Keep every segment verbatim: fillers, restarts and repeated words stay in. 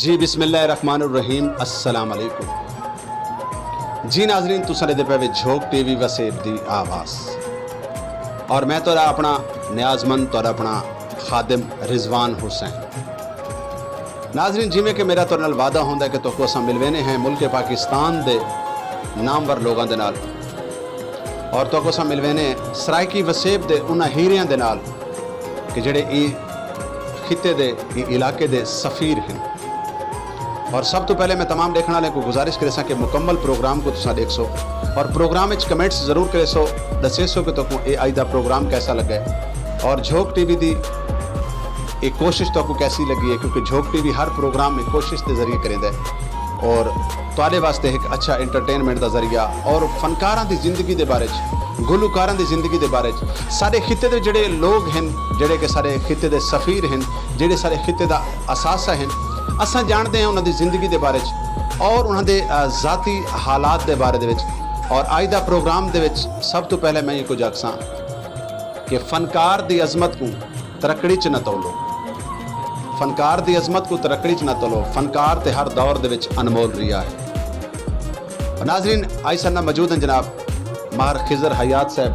جی، بسم اللہ الرحمن الرحیم۔ السلام علیکم۔ جی ناظرین، تساں ݙیہدے پئے وے جھوک ٹی وی وسیب دی آواز، اور میں تہاݙا اپݨا نیاز مند، تہاݙا اپݨا خادم رضوان حسین۔ ناظرین، جیویں کہ میرا تہاݙے نال وعدہ ہوندا ہے کہ تہاکوں اساں ملوینے ہیں ملک پاکستان دے نامور لوگاں دے نال، اور تہاکوں اساں ملوینے ہیں سرائیکی وسیب دے انہاں ہیریاں دے نال کہ جڑے ایں خطے دے، ایں علاقے دے سفیر ہن۔ اور سب توں پہلے میں تمام ݙیکھݨ والے کوں گزارش کریساں کہ مکمل پروگرام کوں تساں ݙیکھسو، اور پروگرام وچ کمنٹس ضرور کریسو، ݙسیسو کہ تہاکوں اے اڄ دا پروگرام کیسا لڳا ہے، اور جھوک ٹی وی دی اے کوشش تہاکوں کیسی لڳی ہے، کیونکہ جھوک ٹی وی ہر پروگرام میں کوشش دے ذریعے کریندا ہے، اور تہاݙے واسطے ہک اچھا انٹرٹینمنٹ دا ذریعہ اور فنکاراں دی زندگی دے بارے چ، گلوکاراں دی زندگی دے بارے چ، ساݙے خطے دے جڑے لوگ ہن، جڑے کہ ساݙے خطے دے سفیر ہن، جڑے ساݙے خطے دا اثاثہ ہن، اساں جاݨدے ہیں انہاں دی زندگی دے بارے چ اور انہاں دے، آ، ذاتی حالات دے بارے دے وچ۔ اور اڄ دا پروگرام دے وچ سب توں پہلے میں ایہ کجھ آکھساں کہ فنکار دی عظمت کوں ترکڑی چ نہ تولو۔ فنکار دی عظمت کوں ترکڑی چ نہ تولو۔ فنکار تے ہر دور دے وچ انمول رہیا ہے۔ ناظرین، اڄ ساݙے نال موجود ہیں جناب ماہر خضر حیات صاحب۔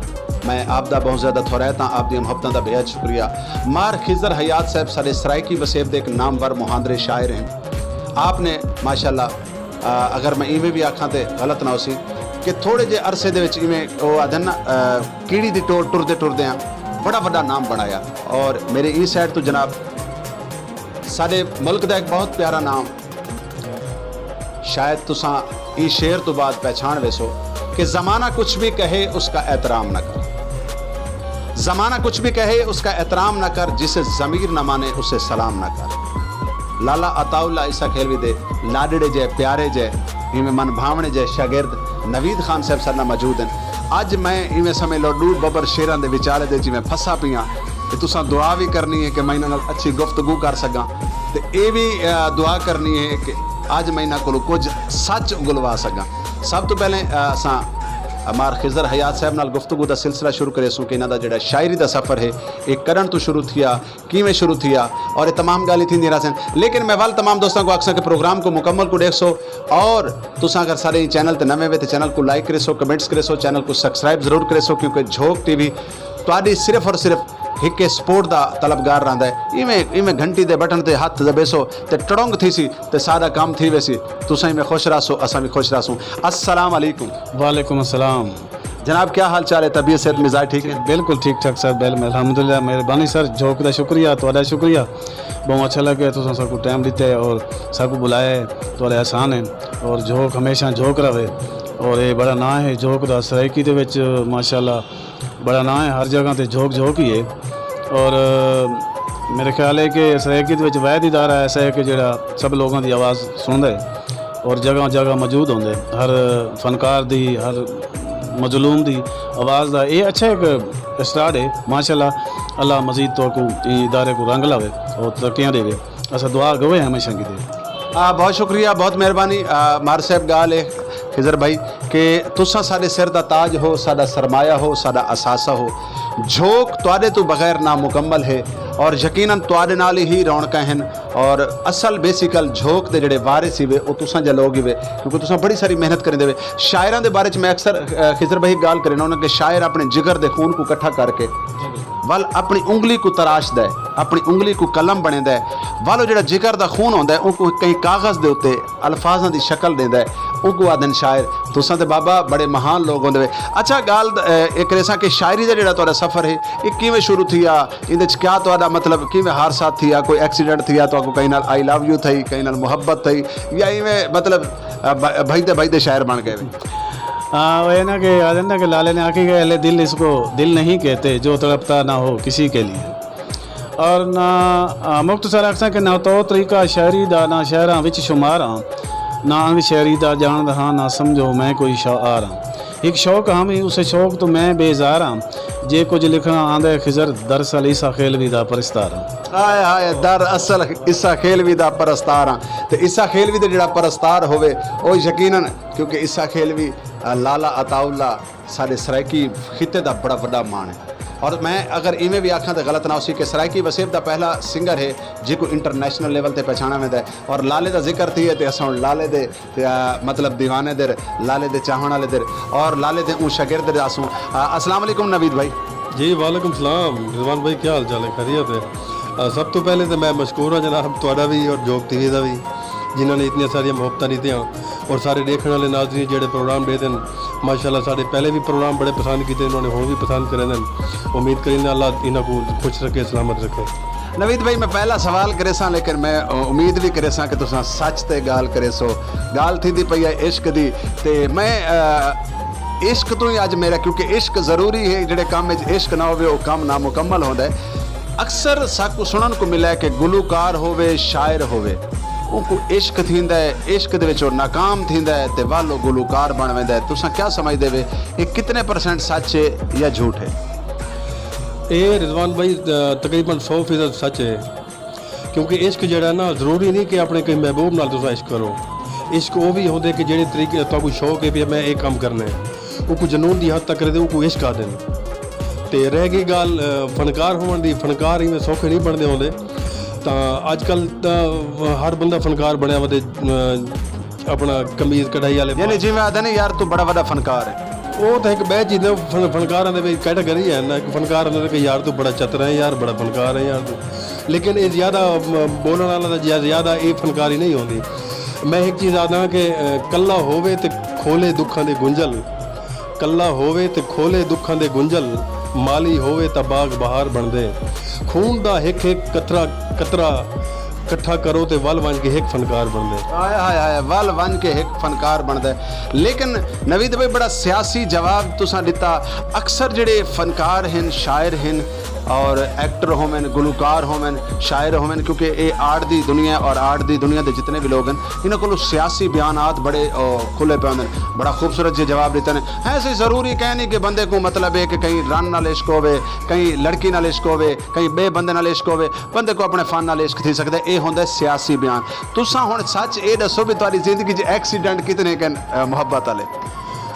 میں آپ دا بہت زیادہ تھوریت ہاں، آپ دیاں محبتاں دا بے حد شکریہ۔ ماہر خضر حیات صاحب ساݙے سرائیکی وسیب دے ہک نامور مہاندرے شاعر ہن۔ آپ نے ماشاءاللہ، آ، اگر میں ایویں وی آکھاں تے غلط نہ ہوسی کہ تھوڑے جے عرصے دے وچ ایویں او آہدن نا، آ، کیڑی دی ٹور ٹردے ٹردے آں بڑا وݙا نام بݨایا۔ اور میرے ایں سائیڈ توں جناب ساݙے ملک دا ہک بہت پیارا نام، شاید تساں ایں شعر توں بعد پہچاݨ ویسو کہ زمانہ کچھ بھی کہے اس کا احترام نہ کر، زمانہ کچھ بھی کہے اس کا احترام نہ کر، جسے ضمیر نہ مانے اسے سلام نہ کر۔ لالا عطا اللہ عیسیٰ کھیلوی دے لاݙڑے جے، پیارے جے، ایویں من بھاوݨے جے شاگرد نوید خان صاحب ساݙے نال موجود ہن۔ اڄ میں ایویں سمجھ لو ݙو ببر شعراں دے وچالے دے جیویں پھسا پیاں، تے تساں دعا وی کرنی ہے کہ میں انہاں نال اچھی گفتگو کر سکاں، تے اے وی، آ، دعا کرنی ہے کہ اڄ میں انہاں کولوں کجھ سچ اڳلوا سکاں۔ سب توں پہلے، آ، اساں ماہر خضر حیات صاحب نال گفتگو دا سلسلہ شروع کریسوں کہ انہاں دا جڑا شاعری دا سفر ہے، اے کݙݨ توں شروع تھیا، کیویں شروع تھیا، اور اے تمام ڳالھیں تھیندیاں رہسن۔ لیکن میں ول تمام دوستاں کوں آکھساں کہ پروگرام کوں مکمل کوں ݙیکھسو، اور تساں اگر ساݙے چینل تے نویں وے تے چینل کوں لائک کریسو، کمنٹس کریسو، چینل کوں سبسکرائب ضرور کریسو، کیونکہ جھوک ٹی وی تہاݙی صرف اور صرف ہکے سپورٹ دا طلبگار رہندا ہے۔ ایویں، ایویں گھنٹی دے بٹن تے ہتھ دبیسو تے ٹڑونگ تھیسی تے ساݙا کم تھی ویسی۔ تساں ایویں خوش رہسو، اساں وی خوش رہسوں۔ السلام علیکم۔ وعلیکم السلام۔ جناب، کیا حال چال ہے؟ طبیعت، صحت مزاج ٹھیک ہے؟ بالکل ٹھیک ٹھاک سر، بل-، الحمدللہ، مہربانی سر، جھوک دا شکریہ، تہاݙا شکریہ، ٻہوں اچھا لڳے تساں ساکوں ٹائم ݙتے اور ساکوں بلایا ہے، تہاݙے احسان ہیں، اور جھوک ہمیشہ جھوک رہے، اور اے بڑا ناں ہے جھوک دا سرائیکی دے وچ، ماشاءاللہ بڑا ناں ہے، ہر جگہ تے جھوک جھوک ہی ہے۔ اور میرے خیال ہے کہ سرائیکی دے وچ واحد ادارہ ایسا ہے کہ جڑا سب لوگاں دی آواز سݨدا ہے اور جگہ جگہ موجود ہوندے، ہر فنکار دی، ہر مظلوم دی آواز دا۔ اے اچھا ہک اسٹارٹ ہے، ماشاءاللہ۔ اللہ مزید تہاکوں ایں ادارے کوں رنگ لاوے اور ترقیاں ݙیوے۔ اساں دعا گوئے ہیں ہمیشہ کیتے۔ آ، بہت شکریہ، بہت مہربانی، آ، ماہر صاحب۔ ڳالھ ہے خضر بھائی کہ تساں ساݙے سر دا تاج ہو، ساݙا سرمایہ ہو، ساݙا اثاثہ ہو۔ جھوک تہاݙے توں بغیر نامکمل ہے، اور یقیناً تہاݙے نال ہی رونقاں ہن، اور اصل بیسیکل جھوک دے جڑے وارث ہیوے، او تساں جا لوگ ہیوے، کیونکہ تساں بڑی ساری محنت کریندے وے۔ شاعراں دے بارے چ میں اکثر، آ، خضر بھائی ڳالھ کرینا انہاں کہ شاعر اپݨے جگر دے خون کوں اکٹھا کر کے ول اپݨی انگلی کوں تراشدا ہے، اپݨی انگلی کوں قلم بݨیندا ہے، ول او جڑا جگر دا خون ہوندا ہے، اونکوں کہیں کاغذ دے اتے الفاظاں دی شکل ݙیندا ہے، اونکوں آہدن شاعر۔ تساں تے بابا بڑے مہان لوگ ہوندے وے۔ اچھا، ڳالھ، اے، اے کریساں کہ شاعری دا جڑا تہاݙا سفر ہے، اے کیویں شروع تھیا؟ ایندے وچ کیا تہاݙا، مطلب، کیویں حادثہ تھیا؟ کوئی ایکسیڈنٹ تھیا؟ تہاکوں کہیں نال آئی لو یو تھئی، کہیں نال محبت تھئی، یا ایویں، مطلب، ا، ب-، بھڄدے بھڄدے شاعر بݨ ڳئے وے؟ ہاں، او اے نا کہ آہدن نا کہ لالے نے آکھی کہ اہل دل اس کو دل نہیں کہتے، جو تڑپتا نہ ہو کسی کے لیے۔ اور نہ، آ، مختصر آکھساں کہ نہ تو طریقہ شاعری دا، نہ شعراں وچ شمار ہاں، نہ انگ شاعری دا ڄاݨدا ہاں، نہ سمجھو میں کوئی شاعر ہاں۔ ہک شوق ہم ہی، اسے شوق تو میں بیزار ہاں۔ جے کجھ لکھݨا آندا ہے خضر، دراصل عیسیٰ خیلوی دا پرستار ہاں۔ ہائے ہائے، دراصل عیسیٰ خیلوی دا پرستار ہاں۔ تے عیسیٰ خیلوی دا جڑا پرستار ہووے، او یقیناً، کیونکہ عیسیٰ خیلوی، آ، لالا عطا اللہ ساݙے سرائیکی خطے دا بڑا وݙا ماݨ ہے۔ اور میں اگر ایویں وی آکھاں تے غلط نہ ہوسی کہ سرائیکی وسیب دا پہلا سنگر ہے جیکوں انٹرنیشنل لیول تے پہچانا ویندا ہے۔ اور لالے دا ذکر تھیے تے اساں ہن لالے دے تے آ مطلب دیوانے دے، لالے دے چاہن والے دے اور لالے دے اوں شاگرد دے آسوں۔ آ، السلام علیکم نوید بھائی۔ جی وعلیکم السلام رضوان بھائی، کیا حال چال ہے؟ خیریت ہے؟ آ، سب تو پہلے تو میں مشکور ہاں جناب تہاڈا وی اور جوگ ٹی وی دا وی، جنہاں نے اتنیاں ساریاں محبتاں ݙتیاں اور سارے ݙیکھݨ والے ناظرین جیڑھے پروگرام ݙیہدن، ماشاءاللہ ساݙے پہلے وی پروگرام بڑے پسند کیتے، انہاں نے ہݨ وی پسند کریندن۔ امید کریندے اللہ انہاں کوں خوش رکھے، سلامت رکھے۔ نوید بھائی، میں پہلا سوال کریساں، لیکن میں، آ، امید وی کریساں کہ تساں سچ تے ڳالھ کریسو۔ ڳالھ تھیندی پئی ہے عشق دی، تے میں، آ، عشق توں ہی اڄ میرا، کیونکہ عشق ضروری ہے، جیڑھے کم وچ عشق نہ ہووے، او کم نامکمل ہوندا ہے۔ اکثر ساکوں سݨݨ کوں ملے کہ گلوکار ہووے، شاعر ہووے، اونکوں عشق تھیندا ہے، عشق دے وچ او ناکام تھیندا ہے تے ول او گلوکار بݨ ویندا ہے۔ تساں کیا سمجھدے وے، اے کتنے پرسنٹ سچ ہے یا جھوٹ ہے؟ اے رضوان بھائی، آ، تقریباً سو فیصد سچ ہے، کیونکہ عشق جیڑھا ہے نا، ضروری نہیں کہ اپݨے کوئی محبوب نال تساں عشق کرو۔ عشق او وی ہوندے کہ جیڑھے طریقے تہاکوں شوق ہے بھی میں اے کم کرنا ہے، اونکوں جنون دی حد تک کریندے، اونکوں عشق آہدن۔ تے رہ ڳئی ڳالھ، آ، فنکار ہووݨ دی، فنکار ایویں سوکھے نہیں بݨدے ہوندے۔ تاں اڄ کل تاں ہر بندہ فنکار بݨیا ودے، آ، اپݨا قمیض کڑھائی والے یعنی جیویں آہدے نے یار، توں بڑا وݙا فنکار ہے۔ او تاں ہک ٻئے چیز نے، فن-، فنکاراں دے وچ کیٹیگری ہے نا، ہک فنکار ہوندے کہ یار توں بڑا چتر ہے یار، بڑا فنکار ہے یار توں۔ لیکن اے زیادہ، م-، ٻولݨ والا تاں زیا-، زیادہ اے فنکاری نہیں ہوندی۔ میں ہک چیز آہداں کہ، آ، کلھا ہووے تے کھولے دکھاں دے گنجل، کلھا ہووے تے کھولے دکھاں دے گنجل، مالی ہووے تاں باغ بہار بݨدے۔ خون دا ہک ہک قطرہ، قطرہ کٹھا کرو تے ول ونڄ کے ہک فنکار بݨدے۔ ہائے ہائے ہائے، ول ونڄ کے ہک فنکار بݨدے۔ لیکن نوید بھائی، بڑا سیاسی جواب تساں ݙتا۔ اکثر جیڑھے فنکار ہن، شاعر ہن، اور ایکٹر ہوون، گلوکار ہوون، شاعر ہوون، کیونکہ اے آرٹ دی دنیا ہے اور آرٹ دی دنیا دے جتنے وی لوگ ہن، انہاں کولوں سیاسی بیانات بڑے، او، کھلے پئے ہوندن۔ بڑا خوبصورت جیہا جواب ݙتے نے۔ ہے صحیح، ضروری کائنی کہ بندے کوں مطلب ہے کہ کہیں رن نال عشق ہووے، کہیں لڑکی نال عشق ہووے، کہیں ٻئے بندے نال عشق ہووے، بندے کوں اپݨے فن نال عشق تھی سڳدا ہے۔ اے ہوندا ہے سیاسی بیان۔ تساں ہݨ سچ اے ݙسو بھی تہاݙی زندگی چ ایکسیڈنٹ کتنے کن، آ، محبت والے؟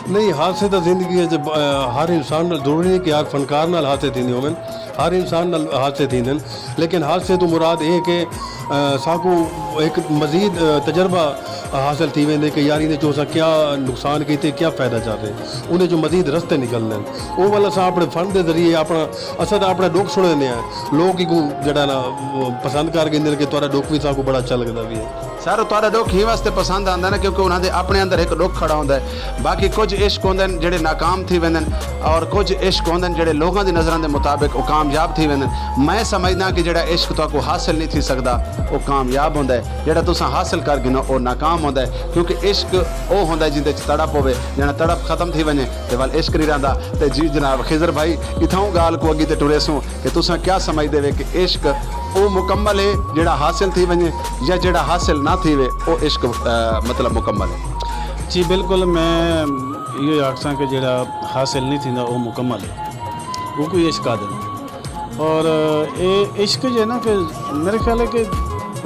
نہیں، حادثے تاں زندگی وچ، آ، ہر انسان نال، ضروری نہیں کہ ہر فنکار نال حادثے تھیندے ہوون، ہر انسان نال حادثے تھیندن، لیکن حادثے توں مراد اے کہ، آ، ساکوں ہک مزید، آ، تجربہ حاصل تھی ویندے کہ یار ایندے چوں اساں کیا نقصان کیتے، کیا فائدہ چاتے، اوندے چوں مزید رستے نکلدن۔ او ول اساں اپݨے فن دے ذریعے اپݨا، اساں تاں اپݨا ݙکھ سݨیندے ہیں، لوک ایکوں جیڑھا نا پسند کر گھندن کہ تہاݙا ݙکھ وی ساکوں بڑا اچھا لڳدا پیا ہے۔ سر، تہاݙا ݙکھ ایں واسطے پسند آندا نا، کیونکہ انہاں دے اپݨے اندر ہک ݙکھ کھڑا ہوندا ہے۔ باقی کجھ عشق ہوندن جیڑھے ناکام تھی ویندن، اور کجھ عشق ہوندن جیڑھے لوگاں دی نظراں دے مطابق او کامیاب تھی ویندن۔ میں سمجھداں کہ جیڑھا عشق تہاکوں حاصل نہیں تھی سڳدا، او کامیاب ہوندا ہے۔ جیڑھا تساں حاصل کر گھنو، او ناکام ہوندا ہے، کیونکہ عشق او ہوندا ہے جیندے وچ تڑپ ہووے، جݨاں تڑپ ختم تھی ونڄے تے ول عشق نہیں رہندا۔ تے جی جناب خضر بھائی، اتھاؤں ڳالھ کوں اڳی تے ٹریسوں کہ تساں کیا سمجھدے وے کہ عشق او مکمل ہے جیڑھا حاصل تھی ونڄے، یا جیڑھا حاصل نہ تھیوے او عشق، آ، مطلب مکمل ہے؟ جی بالکل، میں ایہو آکھساں کہ جیڑھا حاصل نہیں تھیندا او مکمل ہے، اوکوں عشق آہدن۔ اور اے عشق جو ہے نا کہ میرے خیال ہے کہ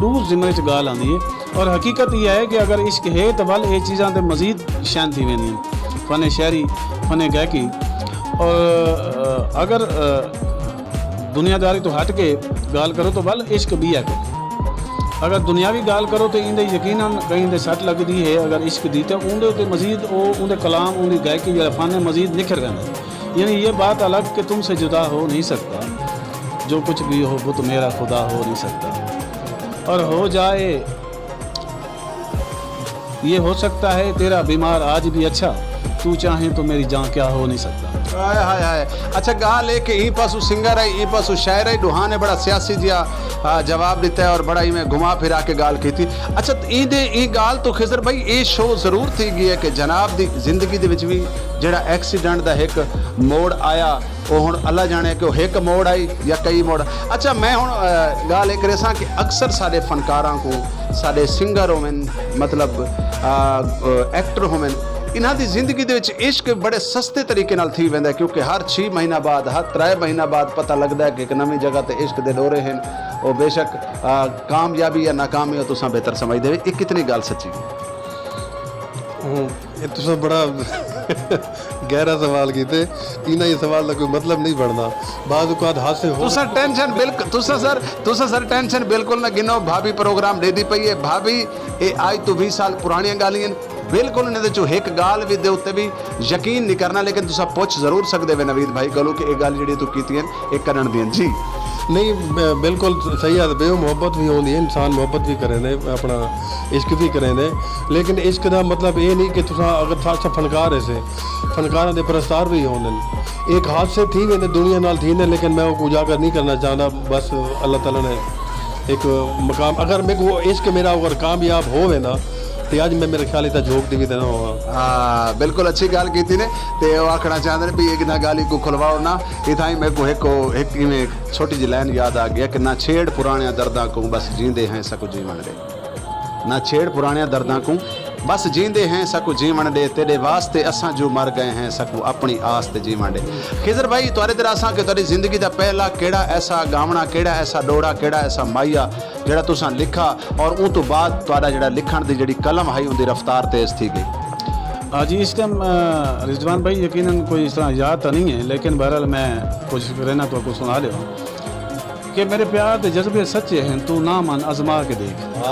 ݙو ضمن وچ ڳالھ آندی ہے، اور حقیقت یہ ہے کہ اگر عشق ہے تو ول اے چیزاں تے مزید شین تھی ویندیاں، فن شاعری، فن گائیکی۔ اور اگر دنیا داری تو ہٹ کے ڳالھ کرو تو ول عشق بھی ہے۔ اگر دنیاوی ڳالھ کرو تو ایندے یقیناً کہیں دے سٹ لڳدی ہے، اگر عشق دی تے اوندے تے مزید او اوندے کلام، اوندی گائیکی جیڑھا فن ہے مزید نکھر ویندا ہے۔ یعنی یہ بات الگ کہ تم سے جدا ہو نہیں سکتا، جو کچھ بھی ہو وہ تو میرا خدا ہو نہیں سکتا، اور ہو جائے یہ ہو سکتا ہے تیرا بیمار آج بھی اچھا، تو چاہیں تو میری جاں کیا ہو نہیں سکتا۔ ہائے ہائے ہائے۔ اچھا، ڳالھ ہے کہ ایں پاسوں سنگر ہے، ایں پاسوں شاعر ہے، ݙوہاں نے بڑا سیاسی جیہا، آ، جواب ݙتا ہے اور بڑا ایویں گھما پھرا کے ڳالھ کیتی۔ اچھا، تے ایندے، ایں ڳالھ توں خضر بھائی، اے شو ضرور تھی ڳئی ہے کہ جناب دی زندگی دے وچ وی جیڑھا ایکسیڈنٹ دا ہک موڑ آیا، او ہݨ اللہ جاݨے کہ او ہک موڑ آئی یا کئی موڑ۔ اچھا، میں ہݨ، آ، ڳالھ اے کریساں کہ اکثر ساݙے فنکاراں کوں، ساݙے سنگر ہوون، مطلب، آ، آ، ایکٹر ہوون، انہاں دی زندگی دے وچ عشق بڑے سستے طریقے نال تھی ویندا ہے، کیونکہ ہر چھی مہینہ بعد، ہر ترائے مہینہ بعد پتہ لڳدا ہے کہ ہک نویں جگہ تے عشق دے ݙورے ہن۔ او بے شک، آ، کامیابی یا ناکامی او تساں بہتر سمجھدے ہو، اے کتنی ڳالھ سچی ہے؟ ہوں، اے تساں بڑا گہرا سوال کیتے۔ انہاں ایں سوال دا کوئی مطلب نہیں بݨدا۔ بعض اوقات ہاسے ہو تساں ٹینشن بالکل، تساں سر، تساں سر ٹینشن بالکل نہ گھنو۔ بھابی پروگرام ݙیہدی پئی ہے۔ بھابی، اے اڄ توں ویہہ سال پراݨیاں ڳالھیں ہن۔ بالکل انہاں دے چوں ہک ڳالھ وی دے اتے وی یقین نہیں کرنا، لیکن تساں پچھ ضرور سڳدے وے نوید بھائی کولوں کہ اے ڳالھ جیڑھی توں کیتی ہن، اے کݙݨ دی ہن۔ جی۔ نہیں، ب-، بالکل صحیح آہدے پئے ہو، محبت وی ہوندی ہے، انسان محبت وی کریندے، اپݨا عشق وی کریندے، لیکن عشق دا مطلب اے نہیں کہ تساں اگر تھا-، اساں فنکار ہیسے، فنکاراں دے پرستار وی ہوندن۔ ایک حادثے تھی ویندے، دنیا نال تھیندے، لیکن میں اوکوں اجاگر نہیں کرنا چاہندا۔ بس اللہ تعالیٰ نے ایک مقام، اگر میکوں عشق میرا اگر کامیاب ہو ویندا، تے اڄ میں، میرے خیال اچ تاں جھوک ٹی وی تے نہ ہوواں۔ ہاں، بالکل اچھی ڳالھ کیتی نے۔ تے او آکھݨا چاہندے نے بھی اک تھاں ڳالھ کوں کھلواؤ نا، اتھاں ہی میکوں ہک، ہک ایویں چھوٹی جی لائن یاد آ ڳئی کہ نہ چھیڑ پراݨیاں درداں کوں، بس جیندے ہیں ساکوں جیوݨ ݙے۔ نہ چھیڑ پراݨیاں درداں کوں، بس جیندے ہیں ساکوں جیوݨ ݙے، تیݙے واسطے اساں جو مر ڳئے ہیں، ساکوں اپݨی آس تے جیوݨ ݙے۔ خضر بھائی، تہاݙے تے ݙساں کہ تہاݙی زندگی دا پہلا کیڑھا ایسا ڳاوݨا، کیڑھا ایسا ݙوہڑا، کیڑھا ایسا ماہیا جیڑھا تساں لکھا اور اوں توں بعد تہاݙا جیڑھا لکھݨ دی جیڑھی قلم ہئی، اوندی رفتار تیز تھی ڳئی؟ ہاں جی، اس ٹائم، آ، رضوان بھائی، یقیناً کوئی اس طرح یاد تاں نہیں ہے، لیکن بہرحال میں کوشش کرینا تہاکوں سݨا ݙیواں کہ میرے پیار دے جذبے سچے ہن، توں نہ من آزما کے ݙیکھ۔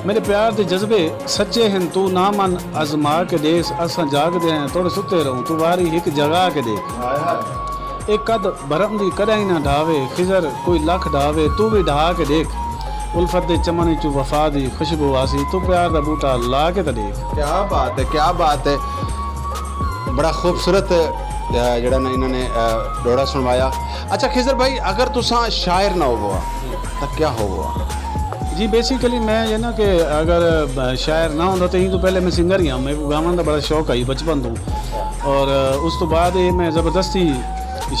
میرے پیار دے جذبے سچے ہن، توں نہ من آزما کے ݙیکھ، اساں جاڳدے ہیں، تڑ ستے رہوں، توں واری ہک جگا کے ݙیکھ۔ اے قد بھرم دی کݙاہیں نہ ڈھاوے، خضر کوئی لکھ ڈھاوے، توں وی ڈھا کے ݙیکھ۔ الفت دے چمن اچوں وفا دی خوشبو آسی، توں پیار دا ٻوٹا لا کے تاں ݙیکھ۔ کیا بات ہے، کیا بات ہے۔ بڑا خوبصورت، آ، جیڑھا نا انہاں نے، آ، ݙوہڑا سݨوایا۔ اچھا خضر بھائی، اگر تساں شاعر نہ ہووو ہا تاں کیا ہووو ہا؟ جی، بیسیکلی میں یہ نا کہ اگر، آ، شاعر نہ ہوندا تاں ایں توں پہلے میں سنگر ہی ہاں۔ میکوں ڳاوݨ دا بڑا شوق ہئی بچپن توں، اور، آ، اس توں بعد اے میں زبردستی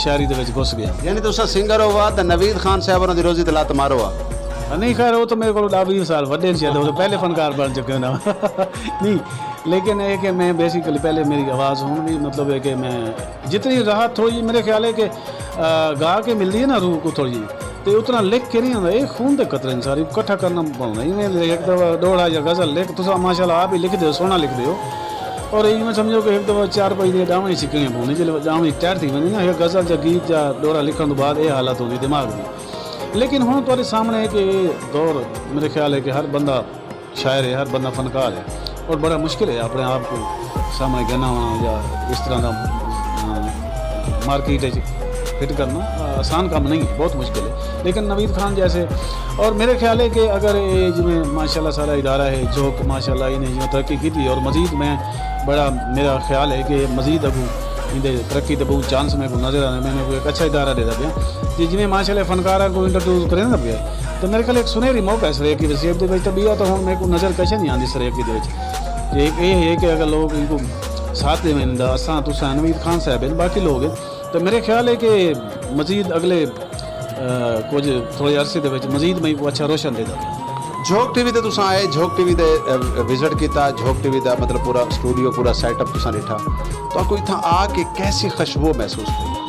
شاعری دے وچ گھس ڳیا۔ یعنی تساں سنگر ہووو ہا تاں نوید خان صاحب ہوراں دی روزی تے لت مارو ہا؟ نہیں، خیر، او تاں میرے کولوں ݙاہ ویہہ سال وݙے ہن شاید، او تاں پہلے فنکار بݨ چکے ہوندے۔ نہیں، لیکن اے کہ میں بیسیکلی پہلے میری آواز ہݨ وی مطلب ہے کہ میں جتنی راحت ہوئی، میرے خیال ہے کہ، آ، ڳا کے ملدی ہے نا روح کوں تھوڑی جی، تے اتنا لکھ کے نہیں آندا، اے خون دے قطرے ہن سارے، اکٹھا کرنا پوندا۔ ایویں ہک دفعہ ݙوہڑا یا غزل لکھ، تساں ماشاءاللہ آپ ہی لکھدے ہو، سوہݨا لکھدے ہو، اور ایویں سمجھو کہ ہک دفعہ چار پنج دے ݙاوݨی سکھݨی پوندی، جلے ݙاوݨی ٹائٹ تھی ویندی نا، ہک غزل یا گیت یا ݙوہڑا لکھݨ توں بعد اے حالت ہوندی دماغ دی۔ لیکن ہݨ تہاݙے سامݨے ہے کہ اے دور، میرے خیال ہے کہ ہر بندہ شاعر ہے، ہر بندہ فنکار ہے، اور بڑا مشکل ہے اپݨے آپ کوں سامݨے گھن آوݨا یا اس طرح دا، آ، مارکیٹ وچ فٹ کرنا، آ، آسان کم نہیں ہے، بہت مشکل ہے۔ لیکن نوید خان جیسے، اور میرے خیال ہے کہ اگر اے جویں ماشاءاللہ سارا ادارہ ہے، جھوک ماشاءاللہ انہیں جویں ترقی کیتی ہے، اور مزید میں بڑا، میرا خیال ہے کہ مزید اڳوں ایندے ترقی دے ٻہوں چانس میکوں نظر آندے۔ میں انہاں کوں ہک اچھا ادارہ ݙیندا پیاں۔ تے جیویں ماشاءاللہ فنکاراں کوں انٹروڈیوس کریندا پیا ہے، تے میرے خیال ہک سنہری موقع ہے سرائیکی وسیب دے وچ، طبیعت ہݨ میکوں نظر کشے نہیں آندی سرائیکی دے وچ۔ تے ہک اے ہے کہ اگر لوگ اینکوں ساتھ ݙیون دا، اساں، تساں، نوید خان صاحب ہن، باقی لوگ ہن، تے میرے خیال ہے کہ مزید اڳلے، آ، کجھ تھوڑے عرصے دے وچ مزید میں اینکوں اچھا روشن ݙیندا۔ جھوک ٹی وی تے تساں آئے، جھوک ٹی وی دے، آ، وزٹ کیتا، جھوک ٹی وی دا مطلب پورا سٹوڈیو، پورا سیٹ اپ تساں ݙٹھا، تہاکوں اتھاں آ کے کیسی خوشبو محسوس تھی؟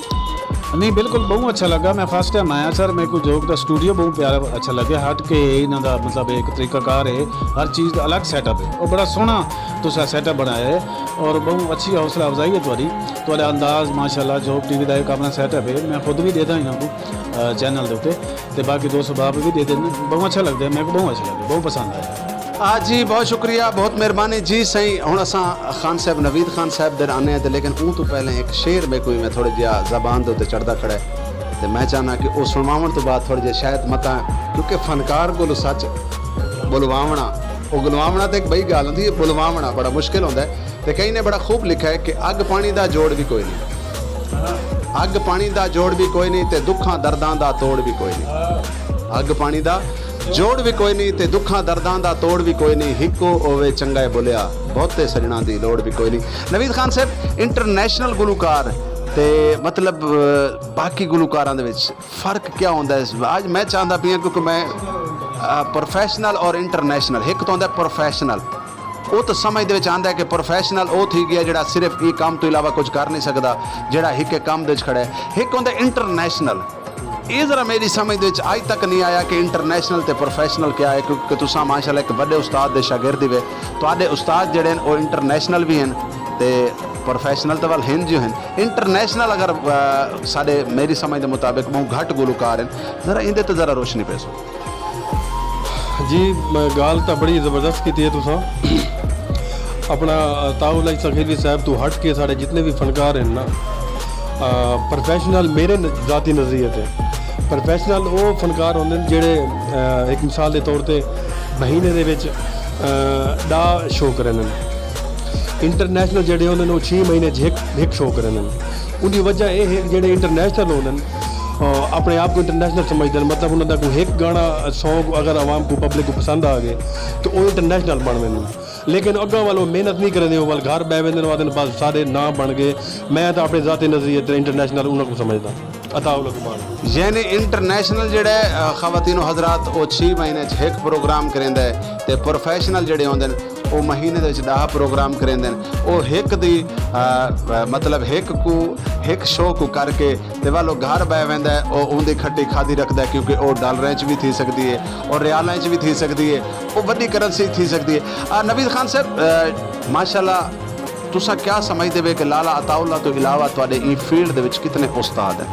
نہیں، بالکل ٻہوں اچھا لڳا۔ میں فرسٹ ٹائم آیا سر، میکوں جھوک دا سٹوڈیو ٻہوں پیارا اچھا لڳا، ہٹ کے انہاں دا مطلب ایک طریقہ کار ہے، ہر چیز دا الگ سیٹ اپ ہے، اور بڑا سوہݨا تساں سیٹ اپ بݨایا ہے، اور ٻہوں اچھی حوصلہ افزائی ہے تہاݙی۔ تہاݙا انداز ماشاءاللہ، جھوک ٹی وی دا ایک اپݨا سیٹ اپ ہے، میں خود وی ݙیہدا ہاں انہاں کوں، آ، چینل دے اتے، تے باقی دوست احباب وی ݙیہدن، ٻہوں اچھا لڳدا ہے، میکوں ٻہوں اچھا لڳدا، ٻہوں پسند آیا۔ آ جی، بہت شکریہ، بہت مہربانی جی سائیں۔ ہݨ اساں خان صاحب، نوید خان صاحب دے آنے ہیں، تے لیکن اوں توں پہلے ہک شعر میکوں ایویں تھوڑا جیہا زبان دے اتے چڑھدا کھڑا ہے، تے میں چاہنا کہ او سݨواوݨ توں بعد تھوڑا جیہا شاید متاں، کیونکہ فنکار کولوں سچ بلواوݨا، او گلواوݨا تے ہک ٻئی ڳالھ ہوندی ہے، بلواوݨا بڑا مشکل ہوندا ہے۔ تے کہیں نے بڑا خوب لکھا ہے کہ اڳ پاݨی دا جوڑ وی کوئی نہیں، اڳ پاݨی دا جوڑ وی کوئی نہیں، تے دکھاں درداں دا توڑ وی کوئی نہیں۔ اڳ پاݨی دا جوڑ وی کوئی نہیں، تے دکھاں درداں دا توڑ وی کوئی نہیں، ہکو اووے چنڳا ہے بھلیا، بہتے سڄݨاں دی لوڑ وی کوئی نہیں۔ نوید خان صاحب، انٹرنیشنل گلوکار تے مطلب، آ، باقی گلوکاراں دے وچ فرق کیا ہوندا ہے؟ اڄ میں چاہندا پیاں، کیونکہ میں، آ، پروفیشنل اور انٹرنیشنل، ہک تاں ہوندا ہے پروفیشنل، او تاں سمجھ دے وچ آندا ہے کہ پروفیشنل او تھی ڳیا جیڑھا صرف ایں کم توں علاوہ کچھ کر نہیں سڳدا، جیڑھا ہک کم دے وچ کھڑا ہے۔ ہک ہوندا ہے انٹرنیشنل۔ اے ذرا میݙی سمجھ دے وچ اڄ تک نہیں آیا کہ انٹرنیشنل تے پروفیشنل کیا ہے، کیونکہ تساں ماشاءاللہ ہک وݙے استاد دے شاگرد ہی وے، تہاݙے استاد جیڑھے ہن او انٹرنیشنل وی ہن، تے پروفیشنل تاں ول ہن جو ہن، انٹرنیشنل اگر ساݙے، میݙی سمجھ دے مطابق ٻہوں گھٹ گلوکار ہن۔ ذرا ایندے تے ذرا روشنی پیسو۔ جی، ڳالھ تاں بڑی زبردست کیتی ہے تساں۔ اپݨا عطاء اللہ سخیروی صاحب توں ہٹ کے ساݙے جتنے وی فنکار ہن نا، پروفیشنل میݙے ذاتی نظریے تے پروفیشنل او فنکار ہوندن جیڑھے ہک مثال دے طور تے مہینے دے وچ ݙاہ شو کریندن۔ انٹرنیشنل جیڑھے ہوندن او چھی مہینے اچ ہک ہک شو کریندن۔ اوندی وجہ اے ہے کہ جیڑھے انٹرنیشنل ہوندن، اپݨے آپ کوں انٹرنیشنل سمجھدن، مطلب انہاں دا کوئی ہک گانا، سانگ اگر عوام کوں، پبلک کوں پسند آ ڳئے تاں او انٹرنیشنل بݨ ویندن۔ لیکن اڳاں ول او محنت نی کریندے، او ول گھر ٻہہ ویندن، او آہدن بس ساݙے ناں بݨ ڳئے۔ میں تاں اپݨے ذاتی نظریے تے انٹرنیشنل انہاں کوں سمجھداں، عطاء اللہ اقبال۔ یعنی انٹرنیشنل جیڑھا ہے خواتین و حضرات، او چھی مہینے اچ ہک پروگرام کریندا ہے تے پروفیشنل جیڑھے ہوندن او مہینے دے وچ ݙاہ پروگرام کریندن۔ او ہک دی مطلب ہک کوں، ہک شو کوں کر کے تے ول او گھر ٻہہ ویندا ہے۔ او اوندی کھٹی کھادی رکھدا ہے، کیونکہ او ڈالراں اچ وی تھی سڳدی ہے اور ریالاں اچ وی تھی سڳدی ہے، او وݙی کرنسی تھی سڳدی ہے۔ نوید خان صاحب، ماشاءاللہ، تساں کیا سمجھدے وے کہ لالا عطاء اللہ توں علاوہ تہاݙے ایں فیلڈ دے وچ کتنے استاد ہن؟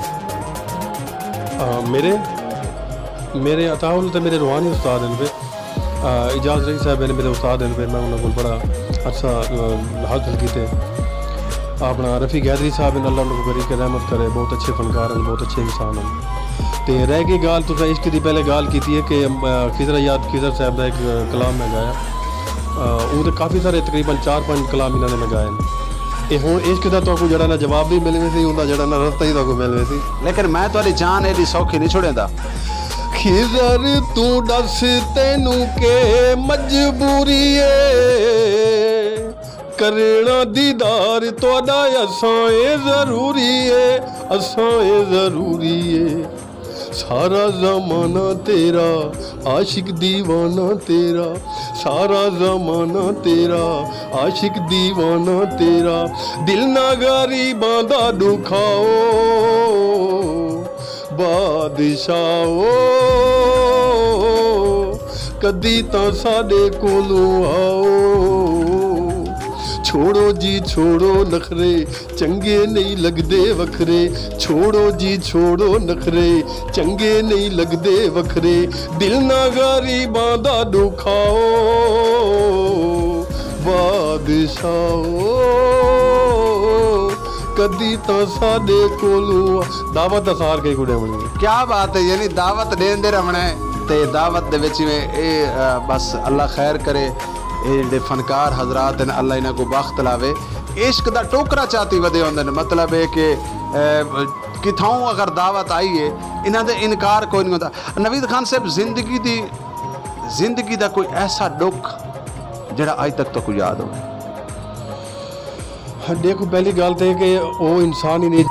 میرے میرے عطاء اللہ تے میرے روحانی استاد ہن پے۔ اعجاز رئی صاحب ہن میرے استاد ہن پے، میں انہاں کول بڑا عرصہ حاصل کیتے۔ اپݨا رفیق حیدری صاحب ہن، اللہ انہاں کوں غریق رحمت کرے، بہت اچھے فنکار ہن، بہت اچھے انسان ہن۔ تے رہ ڳئی ڳالھ، تساں عشق دی پہلے ڳالھ کیتی ہے کہ خضر یاد خضر صاحب دا ہک کلام میں ڳایا۔ اوں تے کافی سارے، تقریبا چار پنج کلام انہاں نے میں ڳائے ہن۔ اے ہݨ عشق دا تہاکوں جیڑھا نا جواب وی مل ویسی، اوندا جیڑھا نا رستہ ہی تہاکوں مل ویسی۔ لیکن میں تہاݙی جان ایݙی سوکھی نی چھوڑیندا۔ خضر توں ݙس تینوں کے مجبوری اے، کرݨا دیدار تہاݙا اساں اے ضروری اے، اساں اے ضروری اے۔ سارا زمانہ تیرا عاشق دیوانہ تیرا، سارا زمانہ تیرا عاشق دیوانہ تیرا، دل نہ غریباں دا ݙکھاؤ بادشاہ او، کدی تاں ساݙے کولوں آؤ۔ چھوڑو جی چھوڑو نخرے، چنگے نئیں لڳدے وکھرے، چھوڑو جی چھوڑو نخرے، چنگے نئیں لڳدے وکھرے، دل نہ غریباں دا ݙکھاؤ بادشاہ او، کدی تاں ساݙے کولوں آ۔ دعوت دا سار کہیں کوں ݙیوݨی ہے۔ کیا بات ہے، یعنی دعوت ݙیندے رہوݨا ہے تے دعوت دے وچ میں اے بس اللہ خیر کرے۔ اے جیڑھے فنکار حضرات ہن، اللہ انہاں کوں بخت لاوے۔ عشق دا ٹوکرا چاتی ودے ہوندن، مطلب اے کہ کتھاؤں اگر دعوت آئی ہے، انہاں دے انکار کوئی نہیں ہوندا۔ نوید خان صاحب، زندگی دی زندگی دا کوئی ایسا ݙکھ جیڑھا اڄ تک تہاکوں یاد ہووے؟ ݙیکھو، پہلی ڳالھ تے کہ او انسان ہی نہیں۔